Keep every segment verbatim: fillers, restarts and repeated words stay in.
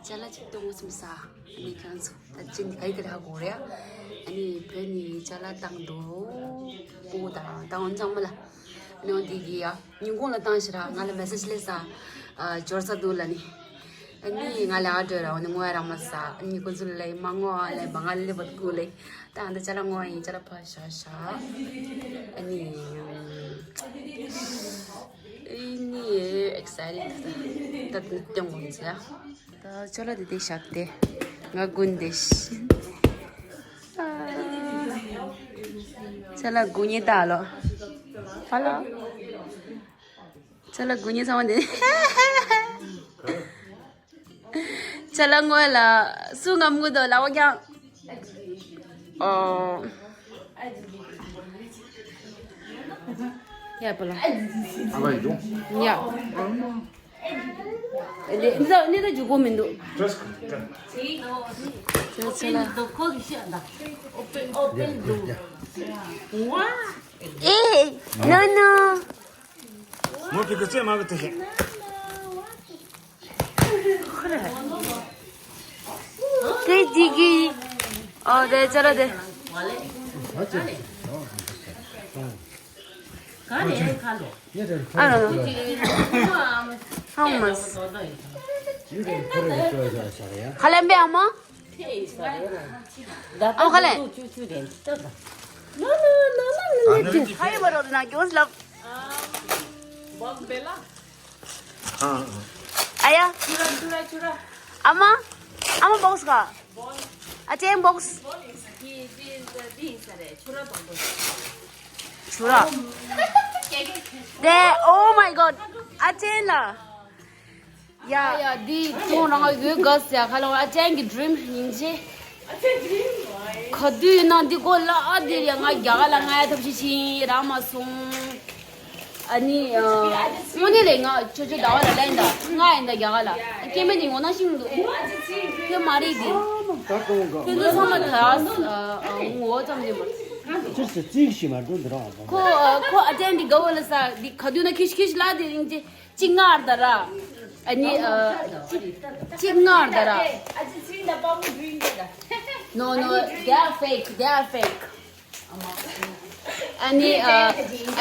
ཅ་ལག་ཅིག་གཏོང་སོང་ས། ཨ་ནི་ཁྱེད་ཚོ་ད་ཅི་འདི་ག་ཡི་གི་ར་གོ་རེད། ཨ་ནི་བོད་ནས་ཅ་ལག་བཏང་འདུག་པོ་དང་ད་འོན་ཚང་མ་ལ། ཨ་ནི་འོ་འདི་གི་ཡ་ཉིན་གུང་ལ་བཏང་ཞིག་ར། ང་ལ་མེ་སེ་ཇི་སླེབས་ས། ཨ་འབྱོར་ས་འདུག་ལ་ནི། ཨ་ནི་ང་ལ་ཨ་འགྲོ་ར། འོ་ནི་ངོ་ཡ་ར་མ་ས། ཨ་ནི་ཁོ་ཚོ་ལ་ལས་མ་ངོ་ཨ་ལས་མ་ང་ལ་ལས་བ་དགུ་ལས། ད་ཨ་འདི་ཅ་ལག་ངོ་ཡིན། ཅ་ལག་ཕ་ཤ་ཤ། ཨ་ནི་ཨ་ནི་excited། ད་ད་ཏོང་ངོ་ཟེར། ད་ཅ་ལག་དེ་དེ་བཞག་སྟེ་ང་དགུན་དེ་ཤི། ཅ་ལག་དགུ་ཉེ་ད་ལོ། ཧ་ལོ། ཅ་ལག་དགུ་ཉེ་ཚང་མ་དེ། ཅ་ལག་ངོས་ལ་སུ་ངམ་གུ་དོ་ལ་བ་ཀྱང་། ཨོ། ཡ་པ་ལ། ཨ་བ་ཡི་འདུག་ཡ། ནི་ད་ནི་ད་འཇུག་གོ་མི་འདུག་ཅ་ཅ་ལ། ཨེ། no no། ངོ་ཕི་གི་ཅེ་མ་གི་ཏི་ཤེ། ཁོ་རེ། ཀེ་ཇི་གི། ཨོ་དེ་ཅ་ལག་དེ། ག་རེ་ཁ་ལོ། I don't know. How much? ཁ་ལན་པའི་ཨ་མ། ཨ་མ་ཁ་ལན། No, no, no, no, no, no. ཁ་ཡི་བ་རོ་ན་གྱོས་ལབ། ཨ་ཡ། ཨ་མ། ཨ་མ་བོགས་ག་ཨ་ཅན་བོགས། ཆུ་ར། དེ། Oh my god. ཨ་ཅན་ལ། ཡ་ཡ། འདི་ཁྱོད་རང་ཡོད་དགའ་ཟེར་ཁ་ལོ། ཨ་ཅན་གྱི་dream ཡིན་ཅེ། ག་དུས་ན་འདི་གོ་ལ་ཨ་འདི་ཡ་ང་རྒྱ་གར་ལ་ང་ཡ་ཐབས་ཤེས་ཤིང་རག་མ་སོང་། ཨ་ནི་ཨ་དངོས་གནས་ལས་ང་ཆོ་ཆོ་ཟླ་བ་ལ་ལན་ད་ང་ཡིན་ད་རྒྱ་གར་ལ་སྐྱེ་དམན་དེ་ངོ་ན་ཤིང་འདུག་ཁྱོད་མ་རེད་དེ། ཁྱོད་ཚོ་ཚང་མ་ད་ངོ་ཙམ་དེ་མ། ཅི་སི་རྩིས་ཤིག་མ་འགྲོ་འདི་རང་ཁོ་ཁོ་ཨ་ཅན་འདི་དགའ་བོ་ལ་ས་འདི་ག་དུས་ན་ཁྱི་ཤི་ཁྱི་ཤི་ལ་དེ་རིང་ཅི། གཅིག་ངར་ད་ར། ཨ་ནི་ཨ། གཅིག་གཅིག་ངར་ད་ར། No, no, they are fake, they are fake. ཨ་ནི་ཨ།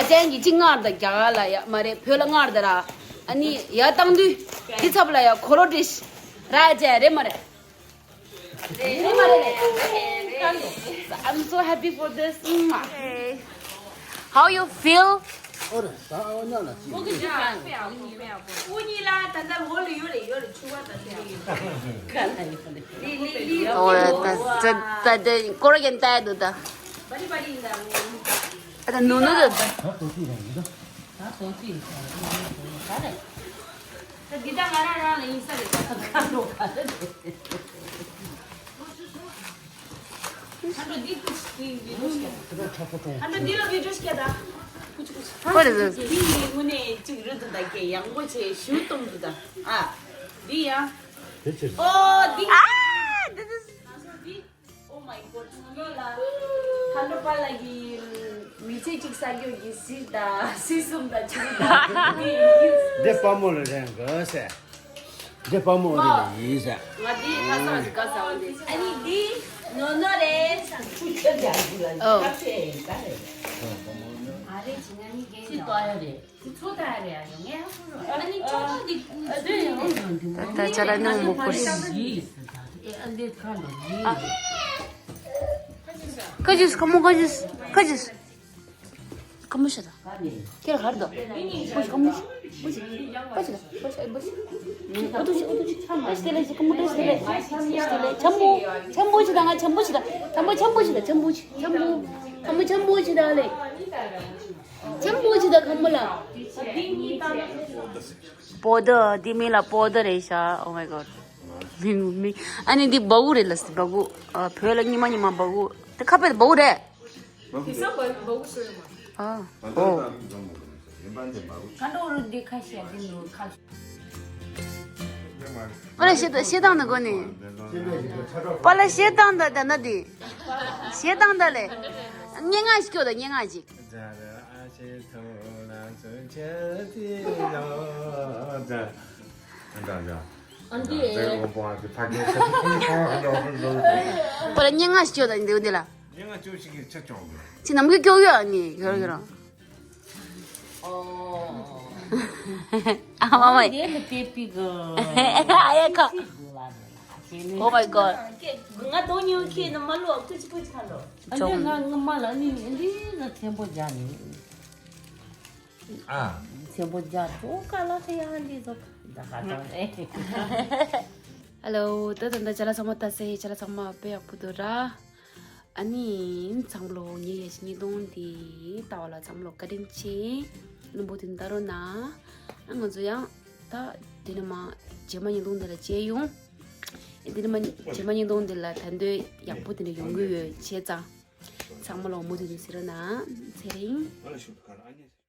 ཨ་ཅན་གྱི་གཅིག་ངར་ད་རྒྱ་གར་ལ་ཡ་མ་རེད། བོད་ལ་ངར་ད་ར། ཨ་ནི་ཡ་བཏང་དུས་འདི་ཚབ་ལ་ཡ་ཁོ་རོ་ཏིས་ར་ཅན་རེད་མ་རེད། I'm so happy for this. How you feel? ཨོ་ད་ད་ད་ད་ཀོ་ར་གན་ཏའི་འདུག་ད། ཨ་ད་ནུ་ནུ་ད། ད་འདི་ད་ང་རང་རང་ལ་ཡིན་ས་རེད། ད་ཁ་ལོ་ག་རེ་རེད། ཁ་ལོ་འདི་ཀུ་ཅི་འདི་བི་ཌིའོ་སྐྱེ་ད། ཁ་ལོ་འདི་ལ་བི་ཌིའོ་སྐྱེ་ད། ཀུ་ཅི་ཀུ་ཅི། ཧོ་རེད་ཟེར། འདི་ཡིན་དངོས་གནས་གཅིག་རུ་དུ་ད་སྐྱེ་ཡང་པོ་ཆེ་ཞུ་གཏོང་དུ་ད། ཨ། འདི་ཡ། ཨོ་འདི། ཨ། འདི་འདི། Oh my god. ཁ་ལོ་པ་ལ་གི་མི་ཚེ་གཅིག་ས་རྒྱོ་གི་སི་ད་སི་སུམ་ད་ཆུ་ད། འདི་པ་མོ་ལ་རེད་ག་ཟེར། འདི་པ་མོ་རེད་ཡིན་ཟེར། ང་འདི་ཁ་སང་ཞིག་ག་ས་བ་འདི། ཨ་ནི་འདི་ནོ་ནོ་རེད། ཆུ་ཆུ་ད་ལ་ཨོ། ཁ་ཆེ་ག་རེད། ཨ་རེ་ཅི་ང་ནི་གེ་ཅི་ཏོ་ཡ་རེད། ད་ཅ་ལག་ནང་མོ་ཁོར་ཤི། ཁ་ཅིས་ཁ་མོ་ཁ་ཅིས་ཁ་ཅིས། ཁ་མོ་ཤ་ད། ཁྱེད་ལ་གར་དོ། ཁ་མོ་ཤ། ཁ་ཅིས་ཁ་ཅིས་ཁ་ཅིས། ཨོ་ཏུ་ཤི་ཨོ་ཏུ་ཤི། ཁ་མོ་ཤ་ད་ང་ཆམ་པོ་ཤ་ད། ཆམ་པོ་ཆམ་པོ་ཤ་ད། ཆམ་པོ་ཆམ་པོ་ཤ་ད། ཆམ་པོ་ཆམ་པོ་ཆམ་པོ་ཤ་ད་ལེ། ཆམ་པོ་ཆི་ད་ཁམ་མོ་ལ། པོ་ཏོ། འདི་མིང་ལ་པོ་ཏོ་རེད་ཤག Oh my god. མིང་མིང་། ཨ་ནི་འདི་སྦ་གུ་རེད་ལ་སི་སྦ་གུ། ཨ། བོད་ལ་ཉི་མ་ཉི་མ་སྦ་གུ། དེ་ཁ་དཔེ་སྦ་གུ་རེད། ཨ། ཨོ། པ་ལ་ཤེ་ཤེ་ཏང་ད་གོ་ནི། པ་ལ་ཤེ་ཏང་ད་ད་ན་དི། ཤེ་ཏང་ད་ལེ། སྙན་ངག་ཞིག་སྐྱོ་ད་སྙན་ངག་ཅིག་ཛ་ར་ཨ་ཤེ་ཐོ་ལ་ཚོ་ཆ་ཏི་ལོ་ཛ། ཛ་ཛ། ཨ་འདི། པོ་ལ་སྙན་ངག་ཞིག་ཅོ་ད་འདི་འདི་ལ། སྙན་ངག་ཅོ་ཞིག་གི་ཆ་ཅོང་གི། ཅི་ནམ་གི་སྐྱོ་གི་ཨ་ནི་ག་ར་ག་ར། ཨ་མ་མ། འདི་ལ་དེ་པི་གི། ཨ་ཡ་ཁ། Oh my god. ང་དོ་ཉོ་ཁྱེད་ནི་མ་ལོག་ཀུ་ཅི་ཀུ་ཅི་ཁ་ལོ། ཨ་འདི་ང་ང་མ་ལ་ནི་འདི་ང་ཆེན་པོ་རྒྱག་ནི། ཨ། ཆེན་པོ་རྒྱག་ཅོ་ཀ་ལ་ཁ་ཡ་འདི་ཟོ་ད་ཁ་ཚང་རེད། Hello, ད་ད་ད་ཅ་ལག་ཚང་མ་ལྟ་སེ་ཅ་ལག་ཚང་མ་དཔེ་ཡག་པོ་འདུག་ར། ཨ་ནི་ཚང་མ་ལོ་ཉེ་ཡ་ཞིག་ཉིས་སྟོང་འདི་ལྟ་བ་ལ་ཚང་མ་ལོ་བཀའ་དྲིན་ཆེ། བླུན་པོ་དེ་ལྟ་རོགས་གནང་། ཨ་ང་ཚོ་ཡང་ད་དེ་ནི་མ་རྗེས་མ་ཉིས་སྟོང་འདི་ལ་མཇལ་ཡོང་། དེ་ནི་མ་རྗེས་མ་ཉིས་སྟོང་འདི་ལ་ད་འདོད་ཡག་པོ་དེ་འདྲ་ཡོང་གི་ཡོད་བྱས་ཙང་། ཚང་མ་ལོ་མུ་མཐུད་དུ་གཟིགས་རོགས་གནང་། ཚེ་རིང་།